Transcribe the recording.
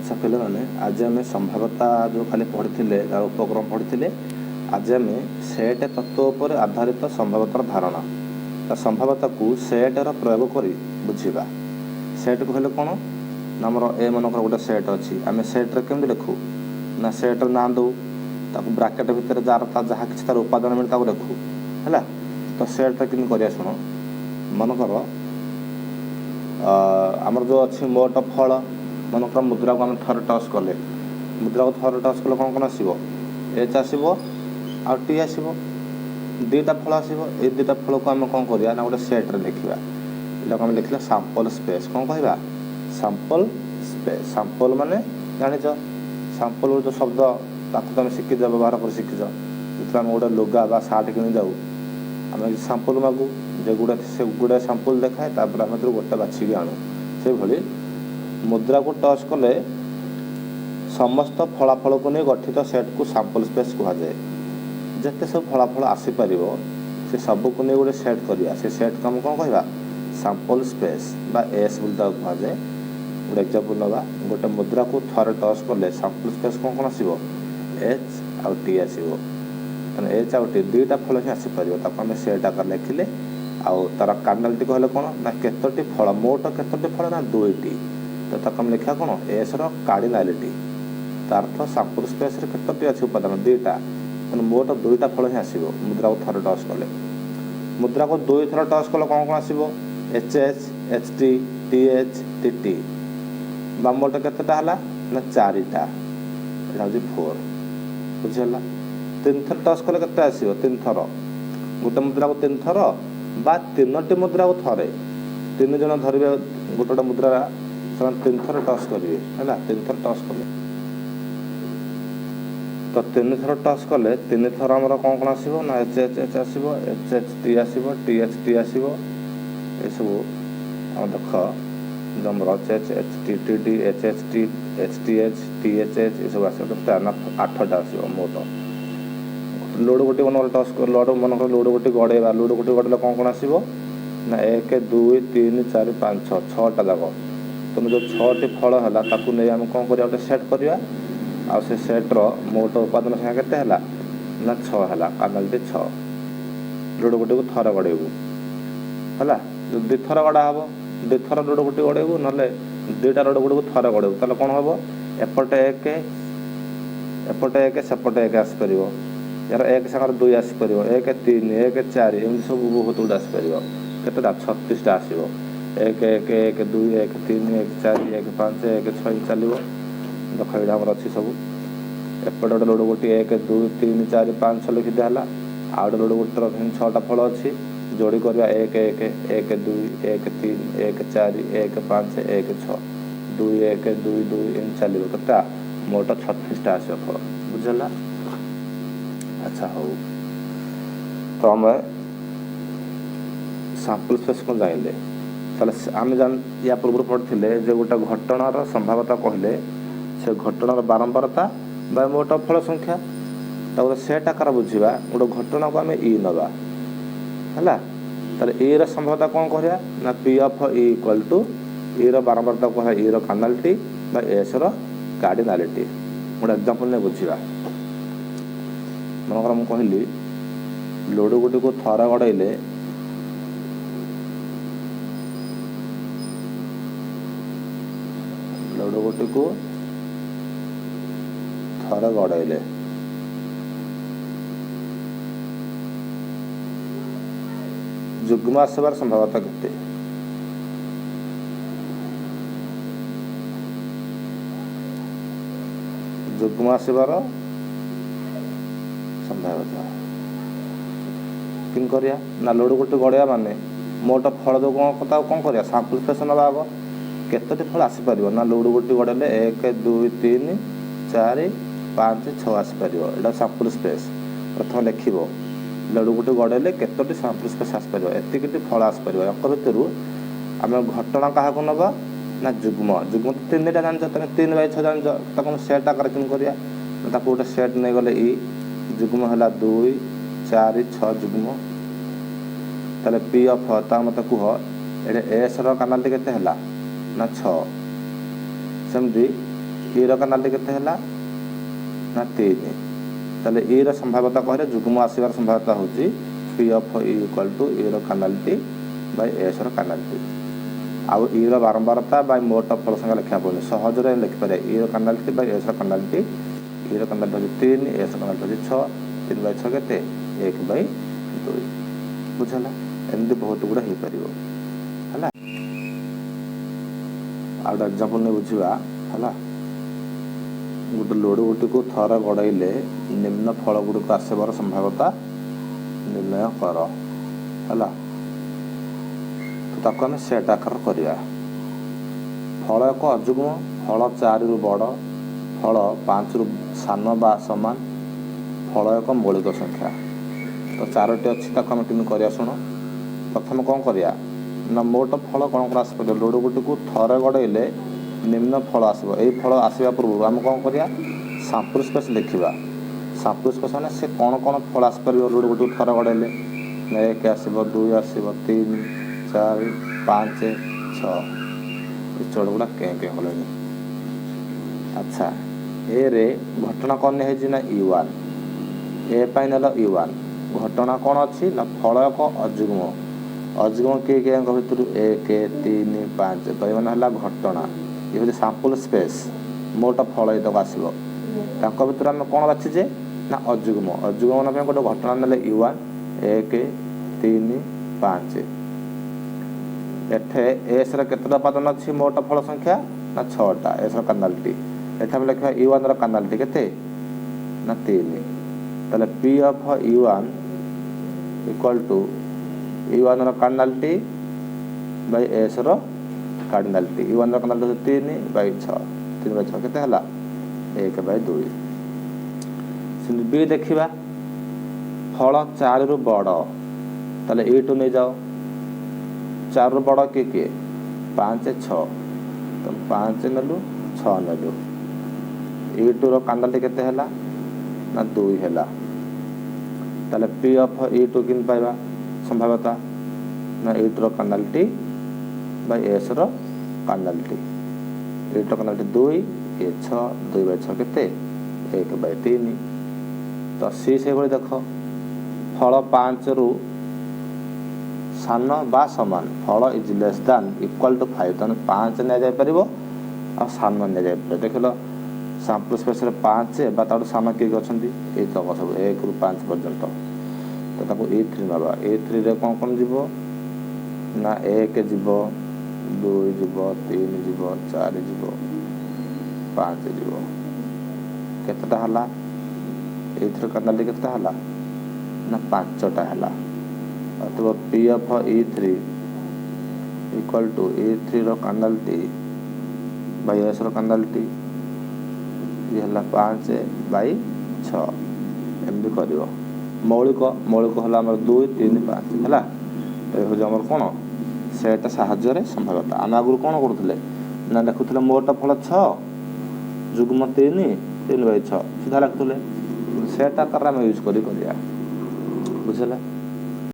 ଆଚ୍ଛା ପିଲାମାନେ, ଆଜି ଆମେ ସମ୍ଭାବ୍ୟତା ଯେଉଁ କାଲି ପଢ଼ିଥିଲେ, ତାର ଉପକ୍ରମ ପଢ଼ିଥିଲେ। ଆଜି ଆମେ ସେଟ୍ ତତ୍ତ୍ୱ ଉପରେ ଆଧାରିତ ସମ୍ଭାବ୍ୟତାର ଧାରଣା, ତା ସମ୍ଭାବ୍ୟତାକୁ ସେଟ୍ର ପ୍ରୟୋଗ କରି ବୁଝିବା। ସେଟ୍ କହିଲେ କ'ଣ ନା, ଆମର ଏ ମନେକର ଗୋଟେ ସେଟ୍ ଅଛି। ଆମେ ସେଟ୍ରେ କେମିତି ଲେଖୁ ନା, ସେଟ୍ର ନାଁ ଦେଉ, ତାକୁ ବ୍ରାକେଟ୍ ଭିତରେ ଯାହାର ତା ଯାହା କିଛି ତାର ଉପାଦାନ ମିଳେ ତାକୁ ଲେଖୁ। ହେଲା ତ? ସେଟ୍ରେ କେମିତି କରିବା ଶୁଣ। ମନେକର ଆମର ଯେଉଁ ଅଛି ମୋଟ ଫଳ, ମନେକର ମୁଦ୍ରାକୁ ଆମେ ଥରେ ଟସ୍ କଲେ, ମୁଦ୍ରାକୁ ଥରେ ଟସ୍ କଲେ କ'ଣ କ'ଣ ଆସିବ? ଏଚ୍ ଆସିବ ଆଉ ଟି ଆସିବ, ଦୁଇଟା ଫଳ ଆସିବ। ଏଇ ଦୁଇଟା ଫଳକୁ ଆମେ କ'ଣ କରିବା ନା, ଗୋଟେ ସେଟ୍ରେ ଲେଖିବା। ଏଟାକୁ ଆମେ ଲେଖିଲେ ସାମ୍ପଲ୍ ସ୍ପେସ୍। କ'ଣ କହିବା? Sample space. Sample ମାନେ ଜାଣିଛ, ସାମ୍ପଲ୍ ଯେଉଁ ଶବ୍ଦ ତାକୁ ତମେ ଶିଖିଛ, ବ୍ୟବହାର କରି ଶିଖିଛ। ଯେତେବେଳେ ଆମେ ଗୋଟେ ଲୁଗା ବା ସାର୍ଟ କିଣି ଯାଉ, ଆମେ ସାମ୍ପଲ୍ ମାଗୁ, ଯେଗୁଡ଼ା ସେଗୁଡ଼ା ସାମ୍ପଲ୍ ଦେଖାଏ, ତାପରେ ଆମେ ସେଥିରୁ ଗୋଟେ ବାଛିକି ଆଣୁ। ସେଇଭଳି ମୁଦ୍ରାକୁ ଟସ୍ କଲେ ସମସ୍ତ ଫଳାଫଳକୁ ନେଇ ଗଠିତ ସେଟ୍କୁ ସାମ୍ପଲ୍ ସ୍ପେସ୍ କୁହାଯାଏ। ଯେତେ ସବୁ ଫଳାଫଳ ଆସିପାରିବ, ସେ ସବୁକୁ ନେଇ ଗୋଟେ ସେଟ୍ କରିବା। ସେ ସେଟ୍କୁ ଆମେ କ'ଣ କହିବା? ସାମ୍ପଲ୍ ସ୍ପେସ୍ ବା ଏସ୍ ବୋଲି ତାକୁ କୁହାଯାଏ। ଗୋଟେ ଏକ୍ଜାମ୍ପଲ୍ ନେବା। ଗୋଟେ ମୁଦ୍ରାକୁ ଥରେ ଟସ୍ କଲେ ସାମ୍ପଲ୍ ସ୍ପେସ୍ କ'ଣ କ'ଣ ଆସିବ? ଏଚ୍ ଆଉ ଟି ଆସିବ। ତେଣୁ ଏଚ୍ ଆଉ ଟି ଦୁଇଟା ଫଳ ହିଁ ଆସିପାରିବ। ତାକୁ ଆମେ ସେଟ୍ ଆକାର ଲେଖିଲେ। ଆଉ ତାର କାର୍ଡିନାଲିଟି କହିଲେ କ'ଣ ନା, କେତୋଟି ଫଳ, ମୋଟ କେତୋଟି ଫଳ ନା ଦୁଇଟି। ତ ତାକୁ ଆମେ ଲେଖିବା କ'ଣ? ଏସ୍ର କାର୍ଡିନାଲିଟି। ତାର ଅର୍ଥ ସାମ୍ପଲ୍ ସ୍ପେସ୍ରେ କେତୋଟି ଅଛି ଉପାଦାନ? ଦୁଇଟା। ତେଣୁ ମୋଟ ଦୁଇଟା ଫଳ ହିଁ ଆସିବ ମୁଦ୍ରାକୁ ଥରେ ଟସ୍ କଲେ। ମୁଦ୍ରାକୁ ଦୁଇଥର ଟସ୍ କଲେ କ'ଣ କ'ଣ ଆସିବ? H H, H T, T H, T T। ବା ମୋଟ କେତେଟା ହେଲା ନା ଚାରିଟା। ଏଇଟା ହେଉଛି ଫୋର୍। ବୁଝିହେଲା? ତିନିଥର ଟସ୍ କଲେ କେତେ ଆସିବ? ତିନିଥର, ଗୋଟେ ମୁଦ୍ରାକୁ ତିନିଥର ବା ତିନୋଟି ମୁଦ୍ରାକୁ ଥରେ, ତିନି ଜଣ ଧରିବେ ଗୋଟେ ଗୋଟେ ମୁଦ୍ରା, ସେମାନେ ତିନିଥର ଟସ୍ କରିବେ। ହେଲା? ତିନିଥର ଟସ୍ କଲେ ତ ତିନିଥର ଟସ୍ କଲେ ତିନିଥର ଆମର କ'ଣ କ'ଣ ଆସିବ ନା, ଏଚ୍ ଏଚ୍ ଏଚ୍ ଆସିବ, ଏଚ୍ ଏଚ୍ ଟି ଆସିବ, ଟି ଏଚ୍ ଟି ଆସିବ। ଏସବୁ ଆମ ଦେଖ, ଆମର H H H T T T H H T H T H T H H ଏସବୁ ଆସିବ। କେତେଟା ନା ଆଠଟା ଆସିବ ମୋଟ। ଲୁଡ଼ୁ ଗୋଟି ମନେକର ଟସ୍, ଲୁଡ଼ୁ ମନେକର ଲୁଡ଼ୁ ଗୋଟି ଗଡ଼େଇବା। ଲୁଡ଼ୁ ଗୋଟି ଗଡ଼େଇଲେ କ'ଣ କ'ଣ ଆସିବ ନା, ଏକ, ଦୁଇ, ତିନି, ଚାରି, ପାଞ୍ଚ, ଛଅ, ଛଅଟା ଯାକ। ତେଣୁ ଯେଉଁ ଛଅଟି ଫଳ ହେଲା, ତାକୁ ନେଇ ଆମେ କ'ଣ କରିବା? ଗୋଟେ ସେଟ୍ କରିବା। ଆଉ ସେ ସେଟ୍ର ମୋଟ ଉପାଦାନ ସଂଖ୍ୟା କେତେ ହେଲା ନା ଛଅ ହେଲା, କାର୍ଡିନାଲିଟି ଛଅ। ଲୁଡ଼ୁ ଗୋଟିକୁ ଥରେ ଗଡ଼େଇବୁ, ହେଲା? ଯଦି ଦୁଇଥର ଗଡ଼ା ହେବ, ଦୁଇଥର ଲୁଡ଼ୁ ଗୋଟି ଗଡ଼େଇବୁ, ନହେଲେ ଦୁଇଟା ଲୁଡ଼ୁ ଗୋଟିକୁ ଥରେ ଗଡ଼େଇବୁ, ତାହେଲେ କ'ଣ ହେବ? ଏପଟେ ଏକ, ଏପଟେ ଏକ, ସେପଟେ ଏକ ଆସିପାରିବ। ଏହାର ଏକ ସାଙ୍ଗରେ ଦୁଇ ଆସିପାରିବ, ଏକ ତିନି, ଏକ ଚାରି, ଏମିତି ସବୁ ବହୁତ ଗୁଡ଼େ ଆସିପାରିବ। କେତେଟା? 36ଟା ଆସିବ। ଏକ ଏକ, ଏକ ଦୁଇ, ଏକ ତିନି, ଏକ ଚାରି, ଏକ ପାଞ୍ଚ, ଏକ ଛଅ, ଏମିତି ଚାଲିବ। ଦେଖ, ଏଇଟା ଆମର ଅଛି ସବୁ। ଏପଟେ ଗୋଟେ ଲୁଡ଼ୁ ଗୋଟି ଏକ, ଦୁଇ, ତିନି, ଚାରି, ପାଞ୍ଚ, ଛଅ ଲେଖି ଦିଆହେଲା। ଆଉ ଗୋଟେ ଲୁଡ଼ୁ ଗୋଟିର ଛଅଟା ଫଳ ଅଛି। ଯୋଡ଼ି କରିବା, ଏକ ଏକ, ଏକ ଦୁଇ, ଏକ ତିନି, ଏକ ଚାରି, ଏକ ପାଞ୍ଚ, ଏକ ଛଅ, ଦୁଇ ଏକ, ଦୁଇ ଦୁଇ, ଏମିତି ଚାଲିବ। କେତେଟା? ମୋଟ 36ଟା ଆସିବ ଫଳ। ବୁଝିହେଲା? ଆଚ୍ଛା ହଉ, ତ ଆମେ ସାମ୍ପଲ୍ ସ୍ପେସ୍ କ'ଣ ଜାଣିଲେ। ତାହେଲେ ଆମେ ଜାଣି ୟା ପୂର୍ବରୁ ପଢ଼ିଥିଲେ ଯେ ଗୋଟେ ଘଟଣାର ସମ୍ଭାବ୍ୟତା କହିଲେ ସେ ଘଟଣାର ବାରମ୍ବାରତା ବା ମୋଟ ଫଳ ସଂଖ୍ୟା। ତାକୁ ସେଟ୍ ଆକାର ବୁଝିବା। ଗୋଟେ ଘଟଣାକୁ ଆମେ ଇ ନେବା, ହେଲା? ତାହେଲେ ଇ ର ସମ୍ଭାବ୍ୟତା କ'ଣ କରିବା ନା, P of E equal to ଇ ର ବାରମ୍ବାରତା କୁହା ଇ ର କାର୍ଡିନାଲିଟି ବା ଏସ୍ ର କାର୍ଡିନାଲିଟି। ଗୋଟେ ଏକ୍ଜାମ୍ପଲ୍ ନେଇ ବୁଝିବା। ମନେକର ମୁଁ କହିଲି, ଲୁଡ଼ୁ ଗୋଟିକୁ ଥରେ ଗଡ଼େଇଲେ, ଲୁଡ଼ୁ ଗୋଟିକୁ ଥରେ ଗଡ଼େଇଲେ ଯୁଗ୍ମ ଆସିବାର ସମ୍ଭାବନା କେତେ? ଯୁଗ୍ମ ଆସିବାର ସମ୍ଭାବ୍ୟତା କେମିତି କରିବା ନା, ଲୁଡ଼ୁ ଗୋଟି ଗଡ଼େଇବା ମାନେ ମୋଟ ଫଳ ଯେଉଁ କ'ଣ, ତାକୁ କ'ଣ କରିବା? ସାମ୍ପଲ୍ ସ୍ପେସ୍ ନେବା ଆଗ। କେତୋଟି ଫଳ ଆସିପାରିବ ନା, ଲୁଡ଼ୁ ଗୋଟି ଗଡ଼େଇଲେ ଏକ, ଦୁଇ, ତିନି, ଚାରି, ପାଞ୍ଚ, ଛଅ ଆସିପାରିବ। ଏଇଟା ସାମ୍ପଲ୍ ସ୍ପେସ୍। ପ୍ରଥମେ ଲେଖିବ, ଲୁଡ଼ୁ ଗୋଟି ଗଡ଼େଇଲେ କେତୋଟି ସାମ୍ପଲ୍ ସ୍ପେସ୍ ଆସିପାରିବ? ଏତିକିଟି ଫଳ ଆସିପାରିବ। ୟାଙ୍କ ଭିତରୁ ଆମେ ଘଟଣା କାହାକୁ ନେବା ନା ଯୁଗ୍ମ। ଯୁଗ୍ମ ତ ତିନିଟା ଜାଣିଛ ତମେ, 3 ବାଇ 6 ଜାଣିଛ। ତାକୁ ଆମେ ସେଟ୍ ଆକାରରେ କେମିତି କରିବା? ତାକୁ ଗୋଟେ ସେଟ୍ ନେଇଗଲେ ଇ ଯୁଗ୍ମ ହେଲା ଦୁଇ, ଚାରି, ଛଅ ଯୁଗ୍ମ। ତାହେଲେ ପି ଅଫ୍ ତା ମୋତେ କୁହ, ଏଠି ଏସ୍ ର କାର୍ଡିନାଲିଟି କେତେ ହେଲା ନା ଛଅ। ସେମିତି ଇର କାର୍ଡିନାଲିଟି କେତେ ହେଲା ନା 3। ତାହେଲେ ଇର ସମ୍ଭାବ୍ୟତା କହିଲେ, ଯୁଗ୍ମ ଆସିବାର ସମ୍ଭାବ୍ୟତା ହେଉଛି P of E equal to year କାର୍ଡିନାଲିଟି Bai ଏସ୍ର କାର୍ଡିନାଲିଟି। ଆଉ ଇର ବାରମ୍ବାରତା ବାଇ ମୋଟ ଫଳ ସଂଖ୍ୟା ଲେଖିବାକୁ ପଡ଼ୁନି, ସହଜରେ ଲେଖିପାରିବା ଇର କାର୍ଡିନାଲିଟି ବାଇ ଏସ୍ର କାର୍ଡିନାଲିଟି। ଇର କାର୍ଡିନାଲିଟି ହେଉଛି 3, ଏସ୍ର କାର୍ଡିନାଲିଟି ହେଉଛି 6। 3 ବାଇ 6 କେତେ? 1 ବାଇ 2। ବୁଝିଲା? ଏମିତି ବହୁତ ଗୁଡ଼ା ହେଇପାରିବ। ହେଲା, ଆଉ ଗୋଟେ ଏକ୍ଜାମ୍ପଲ୍ ନେଇ ବୁଝିବା। ହେଲା, ଗୋଟେ ଲୁଡ଼ୁ ଗୋଟିକୁ ଥରେ ଗଡ଼େଇଲେ ନିମ୍ନ ଫଳ ଗୁଡ଼ିକ ଆସିବାର ସମ୍ଭାବ୍ୟତା ନିର୍ଣ୍ଣୟ କର। ହେଲା, ତ ତାକୁ ଆମେ ସେଟ୍ ଆକାରରେ କରିବା। ଫଳ ଏକ ଅଯୁଗ୍ମ, ଫଳ 4ରୁ ବଡ଼, ଫଳ 5ରୁ ସାନ ବା ସମାନ, ଫଳ ଏକ ମୌଳିକ ସଂଖ୍ୟା। ତ ଚାରୋଟି ଅଛି, ତାକୁ ଆମେ କେମିତି କରିବା ଶୁଣ। ପ୍ରଥମେ କ'ଣ କରିବା ନା ମୋଟ ଫଳ କ'ଣ କ'ଣ ଆସିପାରିବ? ଲୁଡ଼ୁ ଗୋଟିକୁ ଥରେ ଗଡ଼େଇଲେ ନିମ୍ନ ଫଳ ଆସିବ। ଏଇ ଫଳ ଆସିବା ପୂର୍ବରୁ ଆମେ କ'ଣ କରିବା? ସାମ୍ପଲ୍ ସ୍ପେସ୍ ଲେଖିବା। ସାମ୍ପଲ୍ ସ୍ପେସ୍ ମାନେ ସେ କ'ଣ କ'ଣ ଫଳ ଆସିପାରିବ ଲୁଡ଼ୁ ଗୋଟିକୁ ଥରେ ଗଡ଼େଇଲେ ନା 1 ଆସିବ, 2 ଆସିବ, 3, 4, 5, 6। ଏ ଚଢ଼ ଗୁଡ଼ା କେଁ କେଁ କଲେଣି। ଆଚ୍ଛା, ଏରେ ଘଟଣା କ'ଣ ହେଇଛି ନା ଇ ୱାନ୍। ଏ ପାଇଁ ନେଲ ଇ ୱାନ୍। ଘଟଣା କ'ଣ ଅଛି ନା ଫଳ ଏକ ଅଯୁଗ୍ମ। ଅଯୁଗ୍ମ କିଏ କିଏଙ୍କ ଭିତରୁ? 1, 3, 5। ତ ଏମାନେ ହେଲା ଘଟଣା। ଇଏ ହେଉଛି ସାମ୍ପଲ୍ ସ୍ପେସ୍, ମୋଟ ଫଳ ଏତକ ଆସିବ। ତାଙ୍କ ଭିତରୁ ଆମେ କ'ଣ ବାଛିଛେ ନା ଅଯୁଗ୍ମ। ଅଯୁଗ୍ମ ପାଇଁ ଗୋଟେ ଘଟଣା ନେଲେ ଇ ୱାନ୍, 1, 3, 5। ଏଠେ ଏସ୍ର କେତେଟା ଉପାଦାନ ଅଛି ମୋଟ ଫଳ ସଂଖ୍ୟା ନା ଛଅଟା। ଏସ୍ର କାର୍ଡିନାଲିଟି ଏଠି ଆମେ ଲେଖିବା। ଇ ୱାନ୍ର କାର୍ଡିନାଲିଟି କେତେ ନା 3। ତାହେଲେ P of E one equal to ଇ ୱାନ୍ର କାର୍ଡିନାଲିଟି ବାଇ ଏସ୍ର କାର୍ଡିନାଲିଟି। ଇ ୱାନ୍ର କାର୍ଡିନାଲିଟି ହେଉଛି 3 ବାଇ 6। 3 ବାଇ 6 କେତେ ହେଲା? 1 ବାଇ 2। ସେମିତି ବି ଦେଖିବା। ଫଳ 4ରୁ ବଡ଼, ତାହେଲେ ଇ ଟୁ ନେଇଯାଅ। 4ରୁ ବଡ଼ କିଏ କିଏ? 5, 6। ତ 5 ନେଲୁ, 6 ନେଲୁ। ଇ ଟୁର କାର୍ଡିନାଲିଟି କେତେ ହେଲା ନା 2 ହେଲା। ତାହେଲେ ପି ଅଫ୍ ଇ ଟୁ କେମିତି ପାଇବା ସମ୍ଭାବ୍ୟତା ନା ଇ ଟୁର କାର୍ଡିନାଲିଟି ବାଇ ଏସ୍ର କାର୍ଡିନାଲିଟି। ଇ ଟୁର କାର୍ଡିନାଲିଟି 2, ଏ 6। 2 ବାଇ 6 କେତେ? 1 ବାଇ 3। ତ ସି ସେଇଭଳି ଦେଖ, ଫଳ 5ରୁ ସାନ ବା ସମାନ। ଫଳ is less than equal to 5। ତାହେଲେ 5 ନିଆଯାଇପାରିବ ଆଉ ସାନ ନିଆଯାଇପାରିବ। ଦେଖିଲ, ସାମ୍ପଲ୍ ସ୍ପେସ୍ରେ 5 ବା ତାଠୁ ସାନ କିଏ କିଏ ଅଛନ୍ତି? ଏଇ ତକ ସବୁ, 1ରୁ 5 ପର୍ଯ୍ୟନ୍ତ। ତ ତାକୁ ଇ ଥ୍ରୀ ନେବା। ଇ ଥ୍ରୀରେ କ'ଣ କ'ଣ ଯିବ ନା 1 ଯିବ, 2 ଯିବ, 3 ଯିବ, 4 ଯିବ, 5 ଯିବ। କେତେଟା ହେଲା? ଏଇଥିର କାର୍ଡିନାଲିଟି କେତେଟା ହେଲା ନା ପାଞ୍ଚଟା ହେଲା। ଅଥବା P of E three equal to ଇ ଥ୍ରୀର କାର୍ଡିନାଲିଟି ବାଇ ଏସ୍ର କାର୍ଡିନାଲିଟି। ଇଏ ହେଲା 5 ବାଇ 6। ଏମିତି କରିବ। ମୌଳିକ, ମୌଳିକ ହେଲା ଆମର 2, 3, 5। ହେଲା, ତ ଏ ହେଉଛି ଆମର କ'ଣ ସେଟା ସାହାଯ୍ୟରେ ସମ୍ଭାବ୍ୟତା। ଆମେ ଆଗରୁ କ'ଣ କରୁଥିଲେ ନା ଲେଖୁଥିଲେ ମୋଟ ଫଳ 6, ଯୁଗ୍ମ 3, 3 ବାଇ 6 ସିଧା ଲେଖୁଥିଲେ। ସେଟା ତାର ଆମେ ୟୁଜ୍ କରି କରିବା। ବୁଝିଲା?